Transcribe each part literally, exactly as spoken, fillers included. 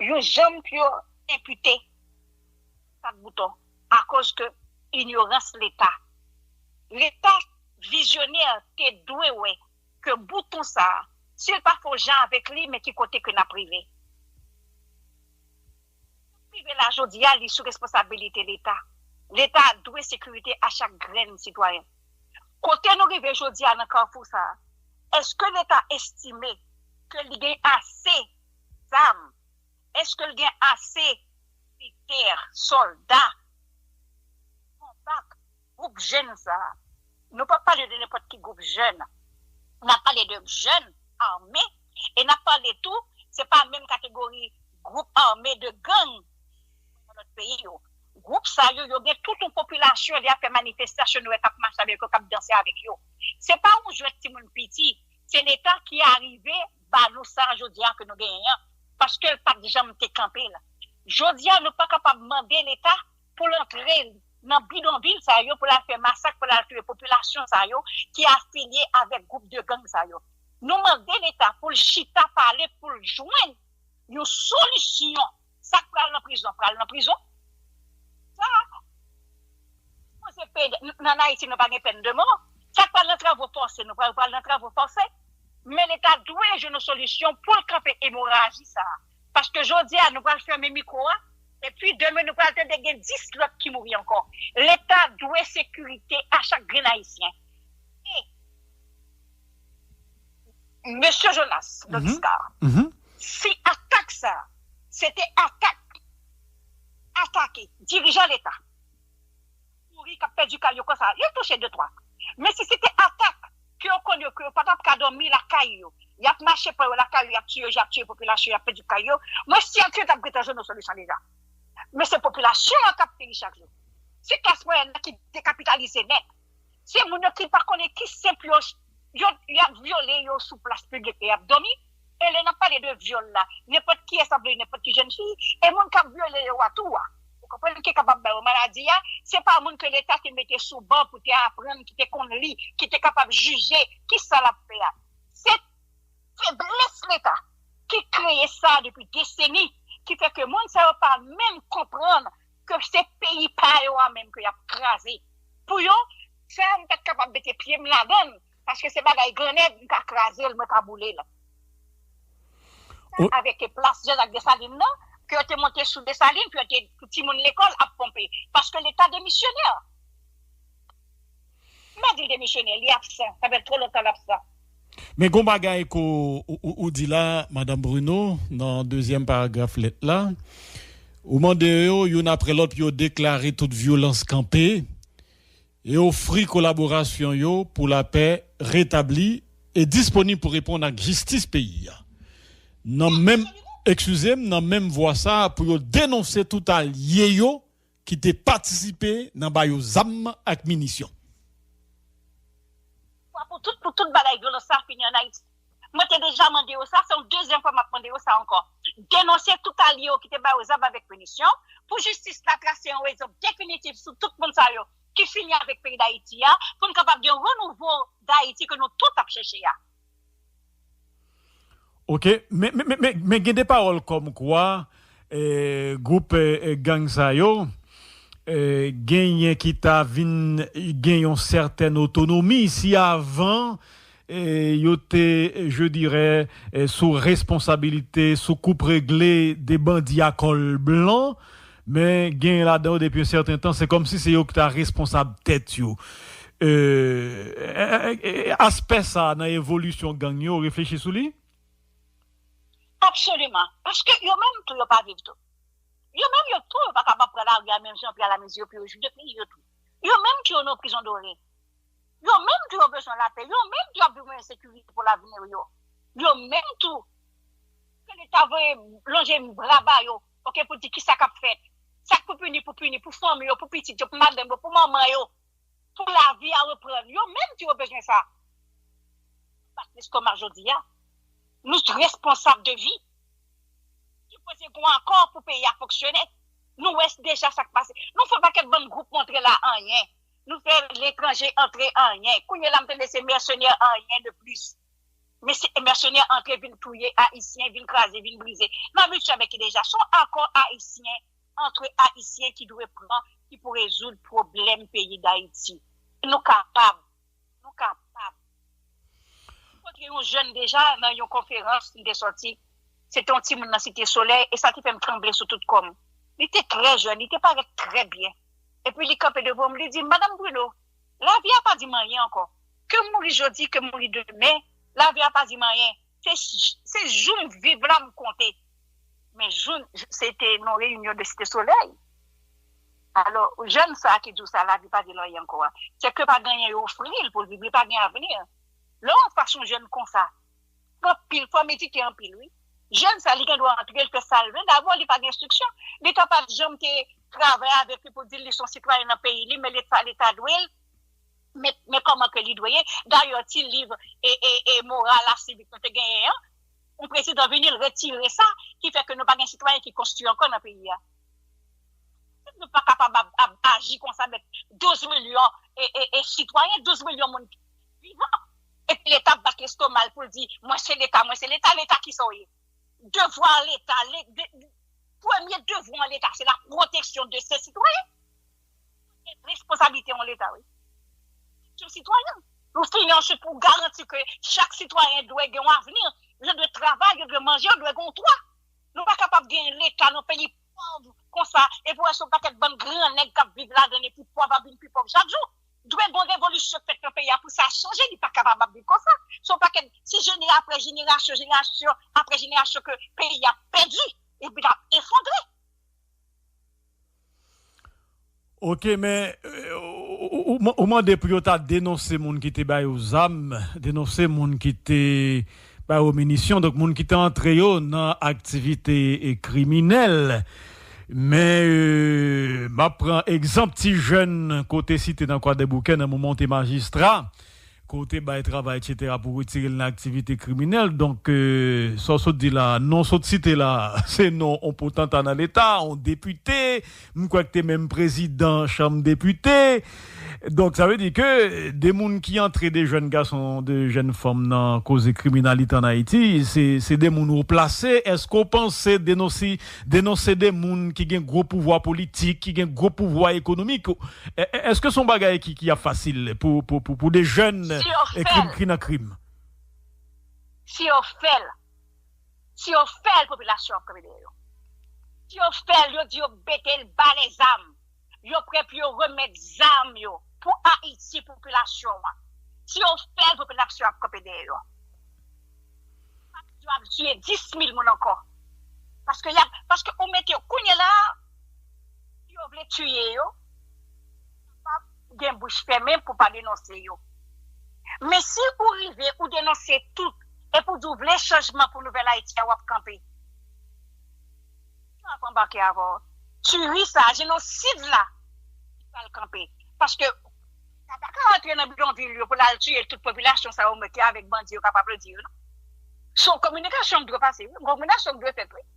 yon janm pou yo enpite kat bouton akoz ke inyorans Leta. Leta vizyonè te dwe wè ke bouton sa a, si l pa fè yon jan avèk li, men ki kote ke n ap rive. Rive la jodi a, li sou responsabilite Leta. Leta dwe sekirite a chak grenn sitwayen. Kote nou rive jodi a nan kafou sa a, èske Leta estime ke li gen ase zam? Èske l gen ase militè, sòlda, konbat gwoup jèn sa a? Nou p ap pale de nenpòt ki gwoup jèn. N ap pale de jèn ame e n ap pale tou, se pa menm kategori gwoup ame de gang nan lòt peyi yo. Gwoup sa yo, yo gen tout yon popilasyon, lè y ap fè manifestasyon, nou wè k ap mache avèk yo, k ap danse avèk yo. Se pa yon jwèt timoun piti, se Leta ki arive ba nou sa jodi a ke nou genyen an, paske l pa t janm te kanpe l. Jodi a, nou pa kapab mande Leta pou l antre nan bidonvil sa yo, pou l al fè masak, pou l al touye popilasyon sa yo ki afilye avèk gwoup de gang sa yo. Nou mande Leta pou l chita pale, pou l jwenn yon solisyon. Sa k pral nan prizon, pral nan prizon. Sa, mwen se peye, n- nan Ayiti, nou pa gen pèn de mò. Sa k pral nan travo fòse, nou pral, pral nan travo fòse. Men Leta dwe jwenn yon solisyon pou l kanpe emoraji sa a. Paske jodi a, nou pral fèmen mikwo a, epi demen, nou pral tande gen dis lòt ki mouri ankò. Leta dwe sekirite a chak grenn Ayisyen. E Mesye Jonas Logiscar, si atak sa a, se te atak, atake dirijan Leta, kouri k ap pèdi kay yo konsa, yo touche de twa. Men si se te atak ke yo konn yo, ke yo pa t ap ka dòmi lakay yo, y ap mache pran yo lakay yo, y ap tiye yo, y ap tiye popilasyon, y ap pèdi kay yo, mwen sèten yo t ap gentan jwenn yon solisyon deja. Men se popilasyon an k ap peri chak jou. Se klas mwayèn nan ki dekapitalize nèt. Se moun yo ki pa konnen ki senp yo, yo, y ap vyole yo sou plas piblik e y ap dòmi. E lè n ap pale de vyòl la, nenpòt kiyès ap vle, nenpòt ki jèn fi, e moun k ap vyole yo a tou a. Ou konprann ki kapab ba yo maladi a, se pa moun ke Leta te mete sou ban pou te aprann, ki te konn li, ki te kapab jije kisa l ap fè a. Se feblès Leta ki kreye sa depi deseni, ki fè ke moun sa yo pa menm konprann ke se peyi pa yo a menm ke y ap kraze. Pou yo, sa a m pa t kapab mete pye m ladan l, paske se bagay grannèg, m ka kraze l, mwen ka boule l. Sa avèk plas Jean Jacques Dessalines nan, ke yo te monte sou Desalin, pou yo te, pou timoun lekòl ap ponpe, paske Leta demisyonè. M pa di l demisyone, li absan. Sa fè twò lontan l absan. Men gon bagay ke w, ou, ou, ou di la, Madanm Bruno, nan dezyèm paragraf lèt la, ou mande yo, youn apre lòt, pou yo deklare tout vyolans kanpe e ofri kolaborasyon yo pou lapè retabli e disponib pou reponn ak jistis peyi a. Nan menm, eskize m, nan menm vwa sa a, pou yo denonse tout alye yo ki te patisipe nan ba yo zam ak minisyon. Fwa pou tout, pou tout bagay vyolans sa fini ann Ayiti. Mwen te deja mande yo sa, se yon dezyèm fwa m ap mande yo sa ankò. Denonse tout alye yo ki te ba yo zam avèk minisyon, pou jistis la trase yon egzanp definitif sou tout moun sa yo ki fini avèk peyi Dayiti a, pou n kapab gen yon renouvo Dayiti ke nou tout ap chèche a. Ok, men, men, men, men, men gen de pawòl kòmkwa eh, gwoup eh, eh, gang sa yo eh, genyen ki ta vin gen yon sètèn otonomi. Si avan eh, yo te, je dirais, eh, sou responsabilite, sou koup regle de bandi a kòl blan, men genyen ladan yo depi yon sèten tan, se kòmsi se yo ki ta responsab tèt yo. Eh, eh, eh, eh, aspè sa nan evolisyon gang yo, ou reflechi sou li? Absoliman. Paske yo menm tou yo pa viv tou. Yo menm yo tou yo pa kapab pran lari a menm jan pye a la mezi yo pou yo jwi de peyi yo tou. Yo menm tou yo nan prizon dore. Yo menm tou yo bezwen lapè. Yo menm tou y ap viv nan ensekirite pou lavni yo. Yo menm tou ke Leta voye lonje bra ba yo, oke, pou di kisa k ap fèt. Sa k pou pini, pou pini, pou fanmi yo, pou pitit yo, pou madanm yo, pou manman yo, pou lavi a reprann. Yo menm tou yo bezwen sa. Bat lestomak jodi a. Nou responsab de vi. Sipoze gen yon akò pou peyi a fonksyone. Nou wè deja sa k pase. Nou fè pakèt bann gwoup montre la anyen. Nou fè letranje antre anyen. Kounye la m tande se mèsenè anyen de plis. Mèsenè antre vin touye Ayisyen, vin kraze, vin brize. N abitye avèk li deja. Se yon akò Ayisyen, antre Ayisyen ki dwe pran, ki pou rezoud pwoblèm peyi Dayiti. Nou kapab. Nou kapab. Mwen te yon jèn deja nan yon konferans, m te sòti. Se te yon timoun nan Site Solèy, e sa te fè m tranble sou tout kò m. Li te trè jèn, li te parèt trè byen. Epi li kanpe devan m, li di, Madanm Bruno, lavi a pa di m anyen ankò. Ke m mouri jodi, ke m mouri demen, lavi a pa di m anyen. Se, se jou m viv la m konte. Men jou, se te nan reyinyon de Site Solèy. Alò, jèn sa ki di w sa, lavi pa di l anyen ankò a. Se ke pa gen anyen yo ofri l pou l viv, li pa gen avni. Lè w an fas yon jèn konsa, anpil, fò medite anpil, wi. Jèn sa, li gen dwa antre, l fè sa l vle. Dabò, li pa gen enstriksyon. Li ta pa t janm te travay avèk li pou di l li se yon sitwayen nan peyi li, men Leta, Leta dwe l. Men, men kòman ke li dwe ye. Dayè, ti liv e, e, e moral la sivik nou te genyen an, yon prezidan vini, l retire sa, ki fè ke nou pa gen sitwayen ki konstwi ankò nan peyi a. Nou pa kapab ap, ap aji konsa, met douz milyon e, e, e sitwayen, douz milyon moun vivan. Epi Leta ap bat lestoma l pou l di, mwen se Leta, mwen se Leta, Leta kisa w ye? Devwa Leta, le, de, premye devwa Leta, se la pwoteksyon de se sitwayen. Se responsablite yon Leta, wi. Yon sitwayen. Ou fini answit pou garanti ke chak sitwayen dwe gen yon avni, yo dwe travay, yo dwe manje, yo dwe gen yon twa. Nou pa kapab gen Leta nan peyi pòv konsa, epi w wè se yon pakèt bann gran nèg k ap viv ladan l, epi pòv ap vin pi pòv chak jou. Dwe gen yon revolisyon k fèt nan peyi a pou sa chanje, li pa kapab ap viv konsa. Se yon pakèt, se jenera apre jenerasyon, jenerasyon apre jenerasyon ke peyi a pèdi, epi l ap efondre. Ok, men euh, ou, ou, ou mande pou yo ta denonse moun ki te ba yo zam, denonse moun ki te ba yo minisyon, donk moun ki te antre yo nan aktivite kriminèl. Men euh, m ap pran egzanp ti jèn kote site nan Kwadèboukè nan moman w te majistra, kote bay travay, etsetera, pou retire l nan aktivite kriminèl. Donk, euh, sa w sot di la, non sot site la, se non on potanta nan Leta, on depite, m kwè k te menm prezidan chanm depite. Donk, sa vle di ke de moun ki antre, de jèn gason, de jèn fanm nan koze kriminalite ann Ayiti, se, se de moun wo plase. Èske w panse denonse, denonse de moun ki gen gwo pouvwa politik, ki gen gwo pouvwa ekonomik, Èske se yon bagay ki, ki ap fasil pou, pou, pou, pou de jèn ki nan krim? Si yo fè l, si yo fè l, popilasyon ap kanpe dèyè yo. Si yo fè l, yo di yo mete l ba lèzam. Yo prè pou yo remèt zam yo pou Ayiti, popilasyon an. Si yo fè l, popilasyon ap kanpe dèyè yo. Yo ap tiye dis mil moun ankò. Paske y ap, paske ou mete yo kounye la, si yo vle tiye yo, gen bouch fèmen pou pa denonse yo. Men si ou rive, ou denonse tout, epi ou di ou vle chanjman pou Nouvèl Ayiti a, w ap kanpe. Yo ap anbake avè w. Tiri sa, jenosid la, li pral kanpe. Paske, sa pa ka antre nan bidonvil yo pou l al tiye tout popilasyon sa yo mete avèk bandi yo k ap aplodi yo, non. Se yon kominikasyon k dwe pase, wi. Yon kominikasyon k dwe fèt, wi.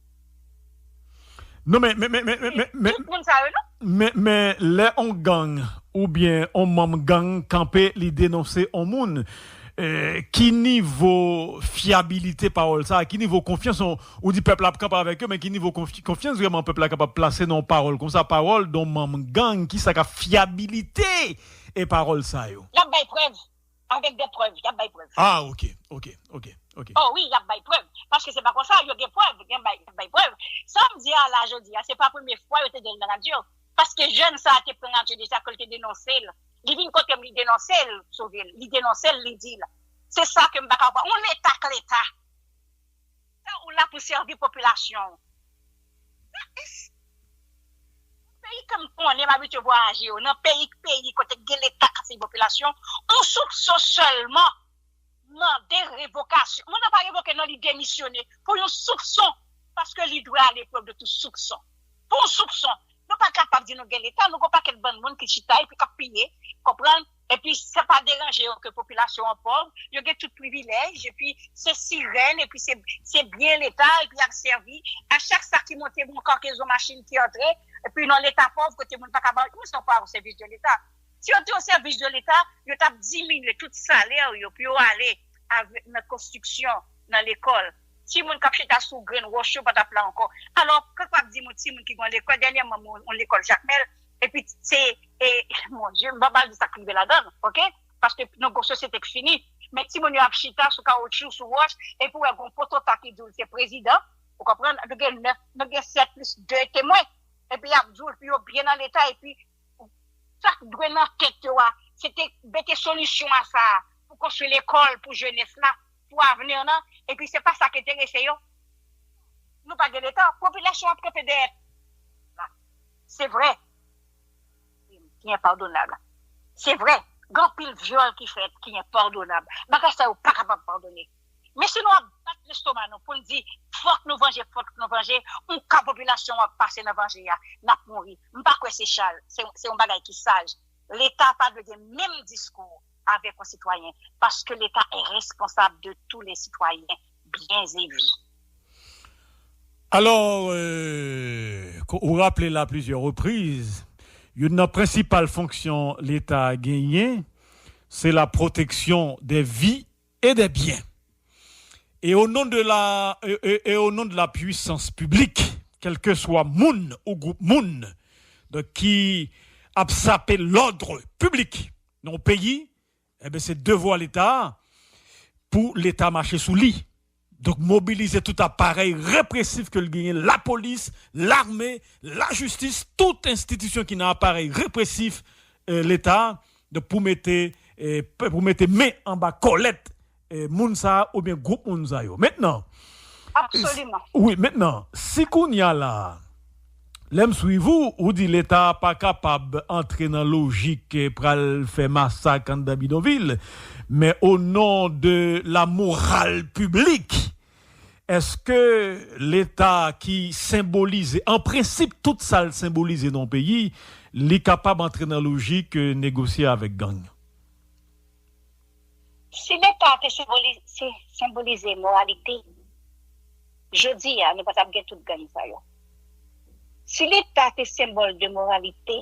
Non, men, men, men, men, men, men, Tout moun sa yo, non. men, men lè on gang oubyen on manm gang kanpe, li denonse on moun, eh, ki nivo fyabilite pawòl sa, ki nivo konfyans, on, ou di pèp la ap kanpe avèk yo, men ki nivo konf- konfyans vrèman pèp la kapab plase nan on pawòl konsa, pawòl don manm gang, kisa k ap fyabilite e pawòl sa yo? Y ap bay prèv. Avèk de prèv, y ap bay prèv. Ah, ok, ok, ok, ok. Oh wi, y ap bay prèv. Paske se pa konsa, yo gen prèv, y ap bay, y ap bay prèv. Sa m di a la jodi a, se pa premye fwa yo te di l nan radyo. Paske jèn sa a te pran radyo deja, ke l te denonse l. Li vin kote m, li denonse l, Sovil. Li denonse l, li di l. Se sa ke m pa ka konprann. On leta k leta. Sa ou la pou sèvi popilasyon w. Sa is- Peyi ke m konnen, m abitye vwayaje yo, nan peyi k peyi kote k gen leta k ap sèvi popilasyon, on soupson sèlman mande revokasyon. Moun nan pa revoke non, li demisyone pou yon soupson, paske li dwe ale prèv de tout soupson. Pou yon soupson, nou pa kapab di nou gen leta, nou gon pakèt bann moun ki chita epi k ap piye, konprann? Epi sa pa deranje yo ke popilasyon an pòv, yo gen tout privilèj, epi se sirèn, epi se, se byen leta, epi y ap sèvi. A chak sa ki monte bon kankezon machin ki antre, epi nan leta pòv kote moun pa ka bay, ou se pa o sèvis de leta. Si yo te o sèvis de leta, yo t ap diminye tout salè yo pou yo ale avè- nan konstriksyon, nan lekòl. Timoun k ap chita sou grenn wòch yo pa t ap la ankò. Alò, kòk pa ap di m yon timoun ki gen yon lekòl, dènyèman, m wè yon lekòl Jakmèl, epi se, e, mon Dye, m pa pral di sa k rive ladan l, oke? Paske nou gen yon sosyete k fini. Men timoun yo ap chita sou kawotchou, sou wòch, epi w wè gen yon potanta ki di w se prezidan, ou konprann? Nou gen nèf, nou gen sèt plis de temwen. Epi y ap di w, epi yo byen nan leta, epi sa k dwe nan tèt yo a, se te mete solisyon a sa a pou konstwi lekòl pou jenès la, pou avni an, epi se pa sa k enterese yo. Nou pa gen leta, popilasyon ap kanpe dèyè. Se vre, ki enpadonab. Se vre, gen anpil vyòl ki fèt ki enpadonab. Bagay sa yo pa kapab padone. Men si nou ap bat lestoma nou pou n di, fòk nou vanje, fòk nou vanje, yon ka popilasyon ap pase nan vanje a, n ap mouri. M pa kwè se chal, se, se yon bagay ki saj. Leta pa dwe gen menm diskou avèk yon sitwayen, paske Leta est responsable de tous les citoyens, biens et vies. Alò, euh, ou raple la plizyè repriz, youn nan prensipal fonksyon Leta genyen, se la protection des vies et des biens. Et au nom de la, et, et, et au nom de la puissance publique, kèlkeswa moun ou gwoup moun, donk, ki ap sape lòd piblik nan yon peyi, enben, se devwa Leta pou Leta mache sou li. Donk, mobilize tout aparèy represif ke l genyen, lapolis, lame, lajistis, tout enstitisyon ki nan aparèy represif eh, Leta, donk, pou mete, eh, pou mete men anba kòlèt eh, moun sa a oubyen gwoup moun sa yo. Mentnan, Absoliman. Wi, mentnan, si kounye a la, lè m swiv ou, ou di Leta pa kapab antre nan lojik eh, pral fè masak anndan bidonvil, men o non de la moral piblik, èske Leta ki senbolize, an prensip, tout sa l senbolize nan yon peyi, li kapab antre nan lojik eh, negosye avèk gang? Si Leta te senbolize, senbolize moralite, jodi a, nou pa t ap gen tout gang sa yo. Si Leta te senbòl de moralite,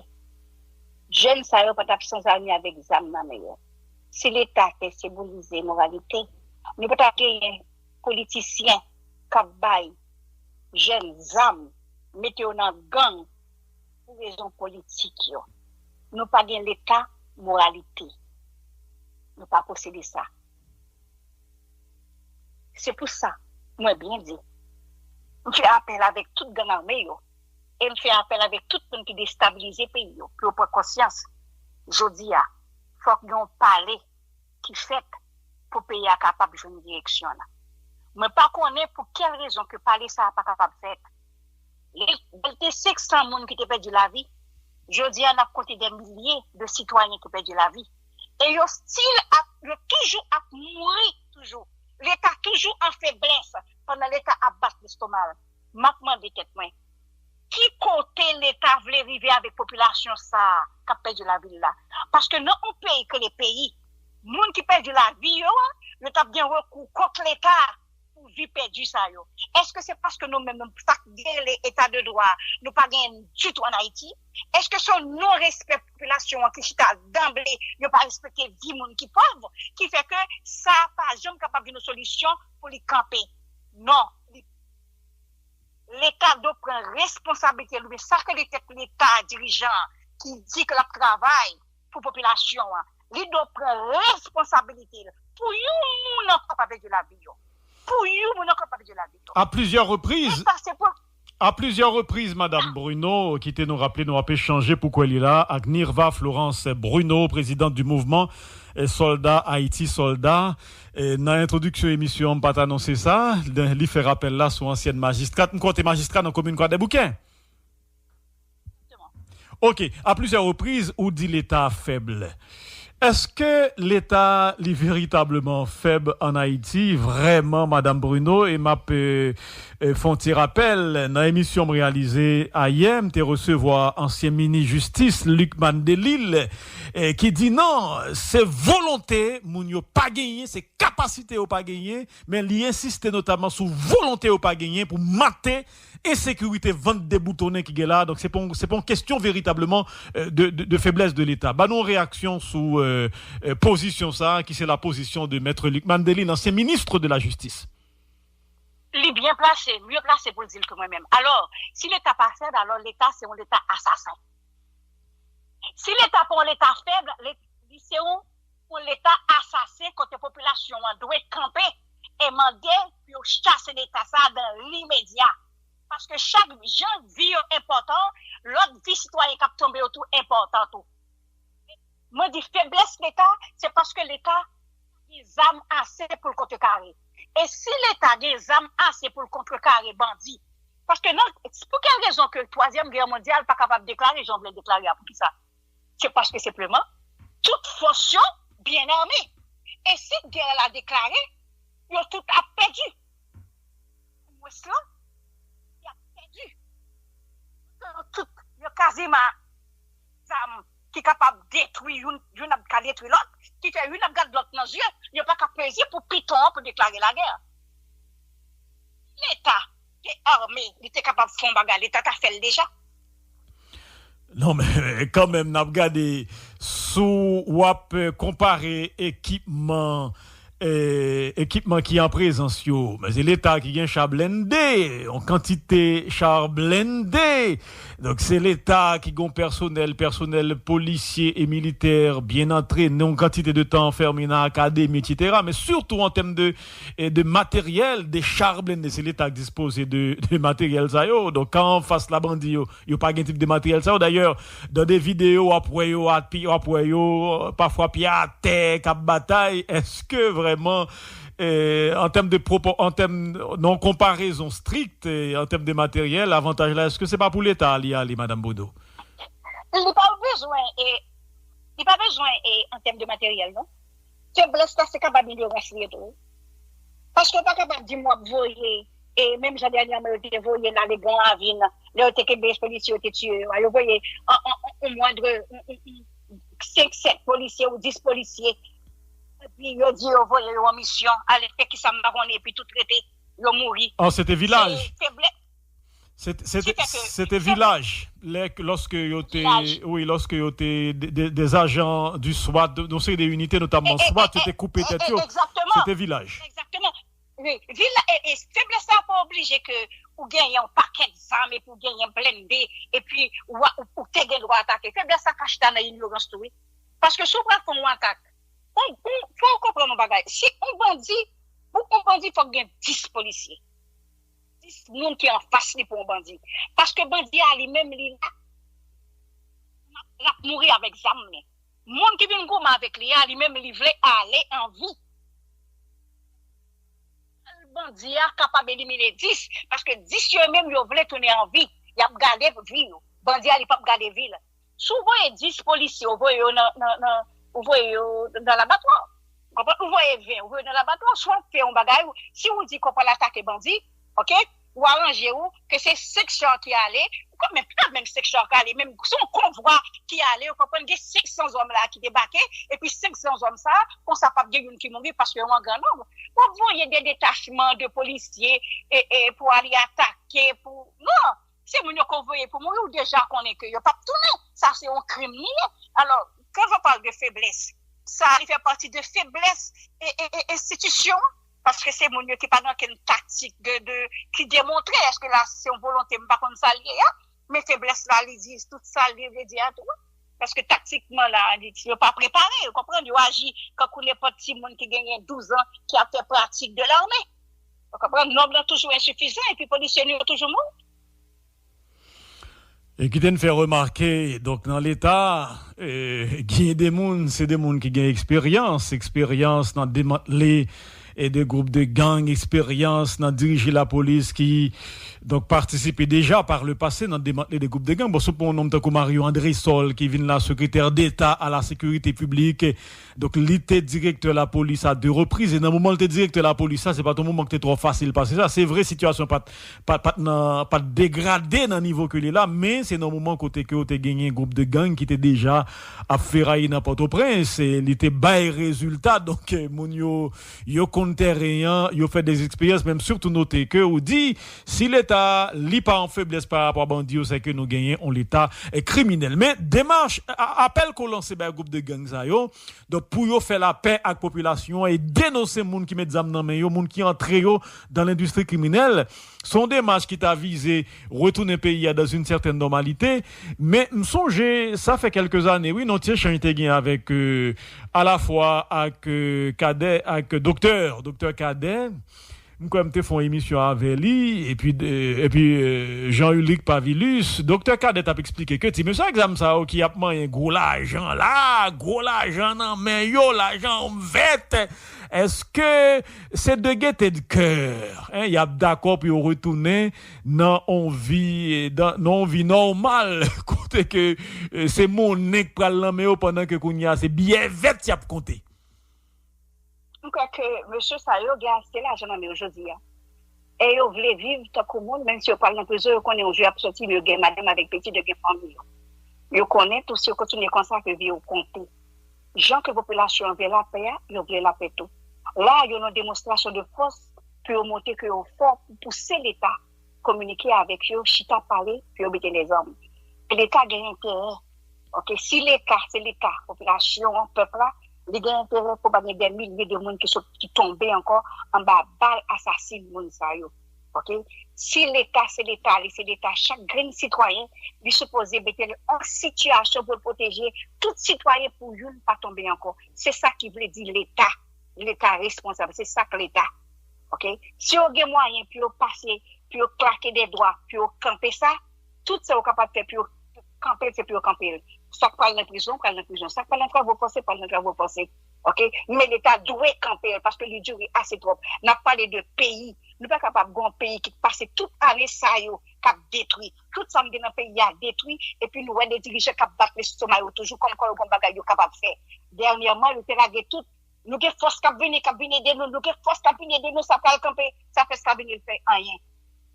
jèn sa yo pa t ap sanzame avèk zam nan men yo. Si Leta te senbolize moralite, nou pa t ap genyen politisyen k ap bay jèn zam, mete yo nan gang pou rezon politik yo. Nou pa gen Leta moralite. Nou pa posede sa. Se pou sa, mwen byen di, m fè apèl avèk tout gang ame yo, e m fè apèl avèk tout moun ki destabilize peyi yo, pou yo pran konsyans. Jodi a, fòk gen yon pale ki fèt pou peyi a kapab jwenn direksyon l. Mwen pa konnen pou kèl rezon ke pale sa a pa kapab fèt. Li, li te senk san moun ki te pèdi lavi. Jodi a, n ap konte dè milye de sitwayen ki pèdi lavi. E yo still ap, yo toujou ap mouri toujou. Leta toujou an feblès pandan Leta ap bat lestoma l. M ap mande tèt mwen, ki kote Leta vle rive avèk popilasyon sa a k ap pèdi lavi l la? Paske nan yon peyi k rele peyi, moun ki pèdi lavi yo a, yo t ap gen rekou kont Leta pou vi pèdi sa yo. Èske se paske nou menm, sa k rele eta de dwa, nou pa genyen ditou ann Ayiti? Èske se yon non respè popilasyon an ki chita danble, yo pa respekte vi moun ki pòv, ki fè ke sa pa janm kapab vin yon solisyon pou li kanpe? Non, li Leta dwe pran responsablite l, oubyen sa k rele tèt Leta, dirijan ki di ke l ap travay pou popilasyon an, li dwe pran responsablite l. Pou yon moun ankò pa pèdi lavi yo. Pou yon moun ankò pa pèdi lavi yo. A plizyè repriz, Leta se pou a plizyè repriz, Madam Bruno, kite nou raple, nou ap echanje pou kwè li la ak Nirva Florence Bruno, présidente du mouvement eh, Soldat Haïti Soldat. Eh, nan entwodiksyon emisyon an, m pa t anonse sa, li fè rapèl la sou ansyèn majistra. M kwè w te majistra nan komin Kwadèboukè. Ok, a plizyè repriz, ou di Leta fèb. Èske Leta li veritableman fèb ann Ayiti, vrèman, Madam Bruno? E m ap eh, E, fè yon ti rapèl, nan emisyon m reyalize ayè, m te resevwa ansyen minis jistis Lucmane Delille, e, ki di non, se volonte moun yo pa genyen, se kapasite yo pa genyen, men li ensiste notaman sou volonte yo pa genyen pou mate ensekirite vant deboutonnen ki gen la. Donk, se pa yon, se pa yon kesyon veritableman, e, de, de, de feblès de Leta. Ban nou yon reyaksyon sou, e, e, pozisyon sa a, ki se la pozisyon de Mèt Lucmane Delille, ansyen minis de la jistis. Li byen plase, mye plase pou l di l ke mwen menm. Alò, si Leta pa fèb, alò Leta se yon Leta asasen. Si Leta pa yon Leta fèb, li se yon, yon Leta asasen kote popilasyon an dwe kanpe e mande pou yo chase Leta sa a dan limedya. Paske chak jan vi yo enpòtan, lòt vi sitwayen k ap tonbe yo tou enpòtan tou. Mwen di feblès Leta, se paske Leta gen zam ase pou l kontrekare. E si Leta gen zam ase pou l kontrekare bandi, paske nan, pou kèl rezon ke twazyèm gè mondyal pa kapab deklare jan w vle deklare a, poukisa? Se paske senpleman, tout fòs yo byen ame. E si gè la deklare, yo tout ap pèdi. Mwens lan, y ap pèdi. Yo tout, yo kaziman zam ki kapab detwi youn, youn ap ka detwi lòt, ki fè youn ap gad lòt nan zye, yo pa ka peze pou piton an pou deklare lagè. Leta te ame, li te kapab fè yon bagay, Leta ta fè l deja. Non, men kanmenm, n ap gade, sou w ap, eh, konpare ekipman, eh, ekipman ki an prezans yo. Men se Leta ki gen cha blende, yon kantite cha blende. Donk, se Leta ki gen pèsonèl, pèsonèl polisye e militè byen antrene, yon kantite de tan anfèmen nan akademi, etsetera. Men sitou an tèm de, eh, de materyèl, de cha blende, se Leta ki dispoze de, de materyèl sa yo. Donk, kan anfas la bandi yo, yo pa gen tip de materyèl sa yo. Dayè, dan de videyo, w ap wè yo, w ap wè yo, pafwa pye atè, k ap batay. Èske vrèman, eh, an tèm de pwopo-, an tèm, nan yon konparezon strikt, eh, an tèm de materyèl, avantaj la, èske se pa pou Leta li ale, Madanm Bodeau? Li pa bezwen, e, li pa bezwen, e, an tèm de materyèl, non. Feblès la, se kapab ignorans li ye tou. Paske w pa kapab di m w ap voye, e menm jan dènyèman yo te voye n ale Gran Ravin, lè yo te kenbe polisye yo te tiye yo a, yo voye an, an, an, an mwandre, an, an, an, senk, sèt polisye ou dis polisye, epi yo di yo voye yo an misyon, alèske kisa m pa konnen, epi tout rete, yo mouri. An, se te vilaj. Se feblès. Se te, se te, se te vilaj. Lè, lòske yo te, wi, lòske yo te, de, de, des agents du swat, de, yon seri de inite, notamman swat, yo te koupe tèt yo. Se te vilaj. Egzakteman. Wi, vilaj, e, e feblès la pa oblije ke ou genyen yon pakèt zam epi ou genyen blende, epi ou, ou, ou te gen dwa atake. Feblès la ka chita nan inyorans tou, wi. Paske si w pral fè yon atak, on, on, fò w konprann yon bagay. Si yon bandi, pou yon bandi, fòk gen dis polisye. Dis moun ki anfas li pou yon bandi. Paske bandi a li menm li la, l ap mouri avèk zam li. Moun ki vin goumen avèk li a, li menm li vle ale an vi. Bandi a kapab elimine dis, paske dis yo menm yo vle tounen an vi. Y ap gade vi yo. Bandi a li p ap gade vi l. Si w voye dis polisye, ou voye yo nan, nan, nan, ou voye yo nan labatwa. Ou konprann? Ou voye ven, ou voye yo nan labatwa. Si w ap fè yon bagay, si w di ke w pral atake bandi, oke? Ou aranje w ke se senk cha ki ale, ou konn menm, pa menm senk cha ki ale, menm se yon konvwa ki ale, ou konprann, gen senk san zòm la ki debake, epi senk san zòm sa, konsa p ap gen youn ki mouri paske yo an gran nonb. W ap voye de detachman de polisye e, e pou ale atake, pou, non! Se moun yo ke w voye pou mouri, ou deja konnen ke yo p ap tounen. Sa se yon krim li ye. Alò, quand on parle de faiblesse, sa li fè pati de feblès e, e, e enstitisyon an. Paske se moun yo ki pa gen okenn taktik de, de, ki demontre, èske la se yon volonte, m pa konn sa l ye a, men feblès la, li di tout sa li vle di a tou. Paske taktikman la, li, yo pa prepare, ou konprann, yo aji kankou nenpòt timoun ki genyen douz an ki ap fè pratik de lame. Ou konprann, nonb lan toujou ensifizan, epi polisye nou yo toujou mouri. E kite n fè remake, donk, nan Leta, e, gen de moun, se de moun ki gen eksperyans, eksperyans nan demantle, e de gwoup de gang, eksperyans nan dirije lapolis ki donk patisipe deja par le pase nan demantle de gwoup de gang. Bon, si w pran yon nonm tankou Mario Andrésol ki vin la sekretè deta a la sekirite piblik, donk li te direktè lapolis a de repriz, e nan moman l te direktè lapolis la, se pa t yon moman ki te twò fasil pase sa. Se vre, sitiyasyon pa t pa, pa t nan, pa t degrade nan nivo ke li la, men se nan moman kote ke w te genyen gwoup de gang ki te deja ap feraye nan Pòtoprens, e li te bay rezilta, donk, eh, moun yo, yo konn tèren an, yo fè de eksperyans, men m sitou note ke ou di, si Leta, li pa an feblès pa rapò a bandi yo, se ke nou genyen yon Leta, eh, kriminèl. Men demach, a, apèl ke w lanse bay gwoup de gang sa yo, donk, pou yo fè lapè ak popilasyon an e denonse moun ki met zam nan men yo, moun ki antre yo dan lendistri kriminèl, se yon demach ki ta vize retounen peyi a dans une certaine normalité, men m sonje, sa fè kèlke zane, wi, nan ti echanj te gen avèk, euh, alafwa ak, euh, Kadè, ak Doktè, Doktè Kadè. M kwè m te fè yon emisyon avè li, epi, euh, epi, euh, Jean Ulic Pavilus, Doktè Kadè t ap eksplike ke ti mesye ak zam sa yo ki ap manyen gwo lajan la, gwo lajan nan men yo, lajan vèt, èske se de gete de kè, en, y ap dakò pou yo retounen nan on vi, dan, nan on vi nòmal, kote ke, eh, se monnen k pral nan men yo, pandan ke kounye a se biyè vèt y ap konte. M kwè ke mesye sa yo gen ase lajan nan men yo jodi a. E yo vle viv tankou moun, menm si yo pral nan prizon, yo konnen yon jou y ap sòti, men yo gen madanm avèk pitit, yo gen fanmi yo. Yo konnen tou si yo kontinye konsa ke vi yo konte. Jan ke popilasyon an vle lapè a, yo vle lapè tou. La, yo nan demonstrasyon de fòs pou yo montre ke yo fò pou pouse Leta kominike avèk yo, chita pale pou yo mete lèzam. E Leta gen enterè. Ok, si Leta, se Leta, popilasyon an, pèp la, li gen enterè pou pa gen dè milye de moun ki sot, ki tonbe ankò anba bal asasin moun sa yo. Ok, si Leta, se Leta, li se Leta, chak grenn sitwayen, li sipoze mete l an sitiyasyon pou l pwoteje tout sitwayen pou youn pa tonbe ankò. Se sa ki vle di Leta. Leta responsab, se sa k Leta. Ok, si yo gen mwayen pou yo pase, pou yo klake de dwa, pou yo kanpe sa, tout sa yo kapab fè pou yo kanpe l, se pou yo kanpe l. Sa k pral nan prizon, pral nan prizon. Sa k pral nan travo fòse, pral nan travo fòse. Ok, men Leta dwe kanpe l paske li dire ase twòp. N ap pale de peyi. Nou pa kapab gen yon peyi ki pase tout ane sa yo k ap detwi. Tout sa m gen nan peyi a detwi, epi nou wè de dirijan k ap bat lestoma yo toujou kòmkwa yo gen bagay yo kapab fè. Dènyèman, yo te lage tout Nou gen fòs k ap vini, k ap vin ede nou. Nou gen fòs k ap vin ede nou, sa pral kanpe. Sa fè sa vini, l fè anyen.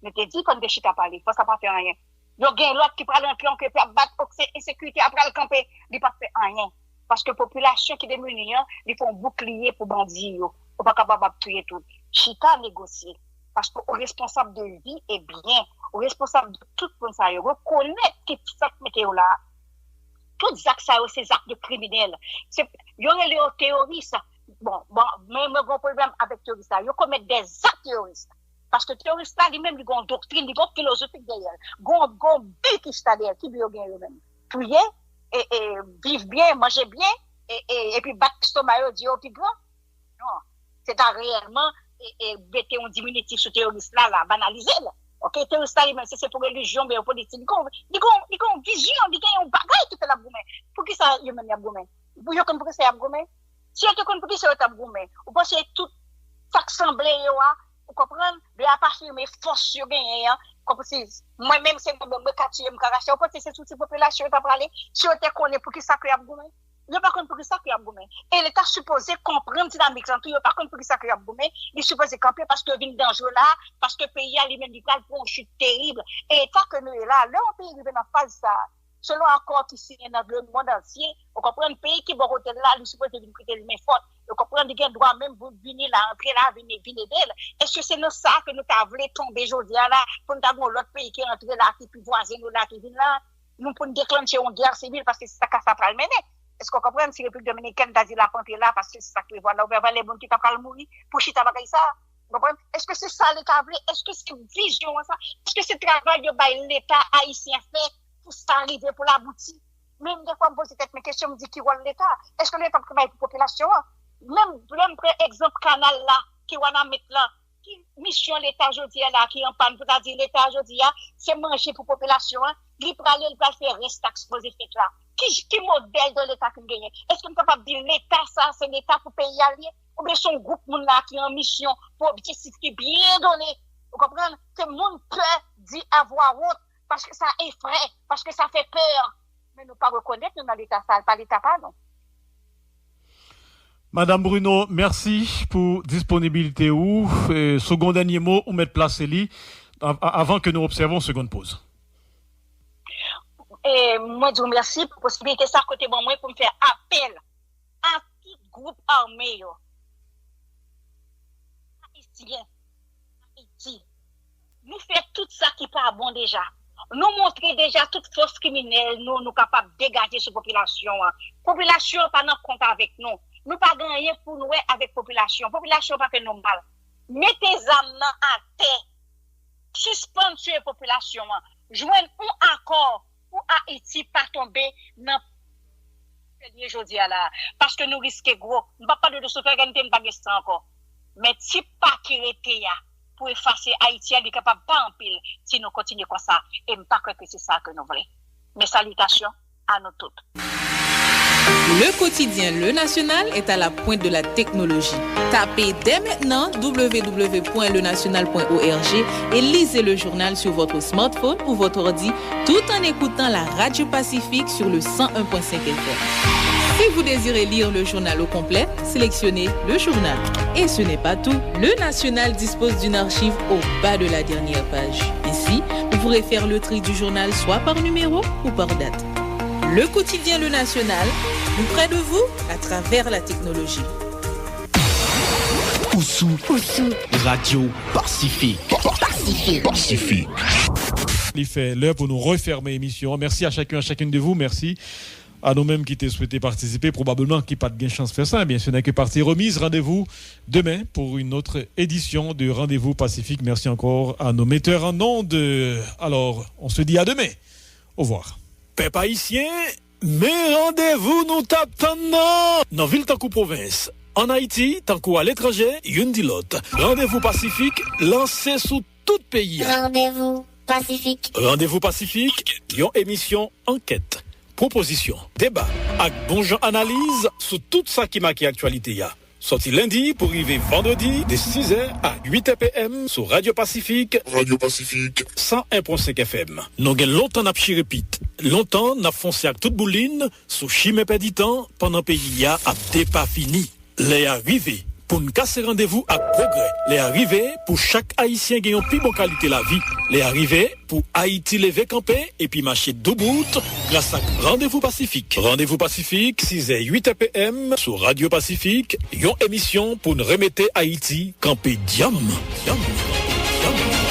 Nou te di fò n te chita pale, fòs la pa fè anyen. Yo gen lòt ki pral antre ankò epi ap bat, ok, se ensekirite a pral kanpe, li p ap fè anyen. Paske popilasyon ki demini an, li fè yon boukliye pou bandi yo. Ou pa kapab ap touye tout. Chita negosye. Paske ou responsab de vi e byen. Ou responsab de tout moun sa yo. Rekonèt ki sa k mete yo la. Tout zak sa yo se zak de kriminèl. Se, yo rele yo teyoris. Bon, bon, men mwen gen yon pwoblèm avèk teyoris la. Yo komèt de zak teyoris. Paske teyoris la li menm li gen yon doktrin, li gen yon filozofi dèyè l. Gen yon, gen yon bi ki chita dèyè l. Ki bi yo gen yo menm? Touye, e, e, viv byen, manje byen, e, e, epi bat estoma yo, di yo pi gran. Non. Se ta reyèlman e, e, mete yon diminitif sou teyoris la, la, banalize l. Ok, teyoris la li menm, se, se pou relijyon, oubyen yon politik. Li gen, li gen, li gen yon vizyon, li gen yon bagay ki fè l ap goumen. Poukisa yo menm y ap goumen? Pou yo konn poukisa y ap goumen? Si yo te konn poukisa yo t ap goumen, ou panse tout sa k sanble yo a, ou konprann, lè y ap afime fòs yo genyen an, kòmsi mwen menm se mwen menm mwen ka tiye, m ka rache, ou panse se sou ti popilasyon yo t ap prale? Si yo te konnen poukisa ke y ap goumen? Yo pa konn poukisa ke y ap goumen. E Leta sipoze konprann dinamik lan tou, yo pa konn poukisa ke y ap goumen, li sipoze kanpe paske yo vin danjre la, paske peyi a li menm li pral pran yon chit terib. E eta ke nou ye la, lè yon peyi rive nan faz sa, selon akò ki siyen nan lemonn antye, ou konprann, peyi ki bò kote l la, li sipoze vin prete l men fòt. Ou konprann, li gen dwa menm pou vini la, antre la, vin, vin ede l. Èske se nan sa ke nou ta vle tonbe jodi a la, pou n ta gen yon lòt peyi ki antre la, ki pi vwazen nou la, ki vin la? Nou pou n deklanche yon gè sivil, paske se sa ka sa pral mennen. Èske w konprann si Repiblik Dominikèn ta di l ap antre la, paske se sa k prevwa la, ou pa wè valè moun ki ta pral mouri pou chita bagay sa? Ou konprann? Èske se sa Leta vle? Èske se vizyon an sa? Èske se travay yo bay Leta ayisyen fè pou sa rive, pou l abouti? Men dèfwa m poze tèt mwen kesyon, m di ki wòl Leta? Èske Leta ap travay pou popilasyon an? Menm lè m pran egzanp kanal la, ki Wanament lan, Ki misyon Leta jodi a la ki an pàn, pou ta di Leta jodi a, se manje pou popilasyon an, li prale, li pral fè rès tax positif la. Ki, ki modèl de Leta ki n genyen? Èske n kapab di Leta sa, se Leta pou peyi a l ye? Oubyen se yon gwoup moun la ki an misyon pou objektif ki byen done? Ou konprann? Ke moun pè di a vwa wot, paske sa efre, paske sa fè pè. Men nou pa rekonèt nou nan Leta sa, l pa Leta pa nou. Madam Bruno, mèsi pou disponibilite ou. E, sou yon dènye mo, ou mèt plase li av- avan ke nou obsève yon segonn poz. E, mwen di w mèsi pou posibilite sa kote ban mwen pou m fè apèl a tout gwoup ame yo. Ayisyen, Ayiti, nou fè tout sa ki pa bon deja. Nou montre deja tout fòs kriminèl nou, nou kapab degaje sou popilasyon an. Popilasyon an pa nan kont avèk nou. Nou pa gen anyen pou n wè avèk popilasyon. Popilasyon an pa fè nou mal. Mete zam nan atè. Sispann tiye popilasyon an. Jwenn yon akò pou Ayiti pa tonbe nan sèl ye jodi a la a. Paske nou riske gwo. M p ap pale de souverènte, m pa gen san ankò. Men ti pa ki rete a pou efase Ayiti a, li kapab pa anpil si nou kontinye konsa. E m pa kwè ke se sa ke nou vle. Men salitasyon a nou tout. Le quotidien Le National est à la pointe de la technologie. Tapez dès maintenant w w w point le national point org et lisez le journal sur votre smartphone ou votre ordi tout en écoutant la Radio Pacifique sur le cent un point cinq F M. Si vous désirez lire le journal au complet, sélectionnez le journal. Et ce n'est pas tout. Le National dispose d'une archive au bas de la dernière page. Ainsi, vous pourrez faire le tri du journal soit par numéro ou par date. Le quotidien Le National, plus près de vous, à travers la technologie. Ou sou, ou sou Radio Pacifique. Pacifique. Pacifique. Li fè lè pou nou refèmen emisyon an. Mèsi a chacun, à chacune de vous. Mèsi a nou menm ki te swete patisipe, probableman ki pa t gen chans fè sa. Ebyen, ce n'est que partie remise. Rendez-vous demain pour une autre édition de Rendez-vous Pacifique. Merci encore à nos metteurs en ondes. Alors, on se dit à demain. Au revoir. Pèp ayisyen, men randevou nou t ap tann nan! Nan vil tankou pwovens, ann Ayiti tankou aletranje, youn di lòt, Randevou Pasifik lanse sou tout peyi a. Randevou Pasifik. Randevou Pasifik, yon emisyon ankèt, pwopozisyon, deba ak bon jan analiz sou tout sa ki make aktyalite a. Sòti lendi pou rive vandredi de sizè a uitè P M sou Radyo Pasifik, Radyo Pasifik san en pwen senk F M. Nou gen lontan n ap chire pit, lontan n ap fonse ak tout boulin sou chimen pèdi tan pandan peyi a ap depafini. Lè a rive pou n kase randevou ak pwogrè. Lè a rive pou chak Ayisyen gen yon pi bon kalite lavi. Lè a rive pou Ayiti leve kanpe epi mache doubout gras ak Randevou Pasifik. Randevou Pasifik, sizè, uitè P M sou Radyo Pasifik, yon emisyon pou n remete Ayiti kanpe dyanm, dyanm, dyanm.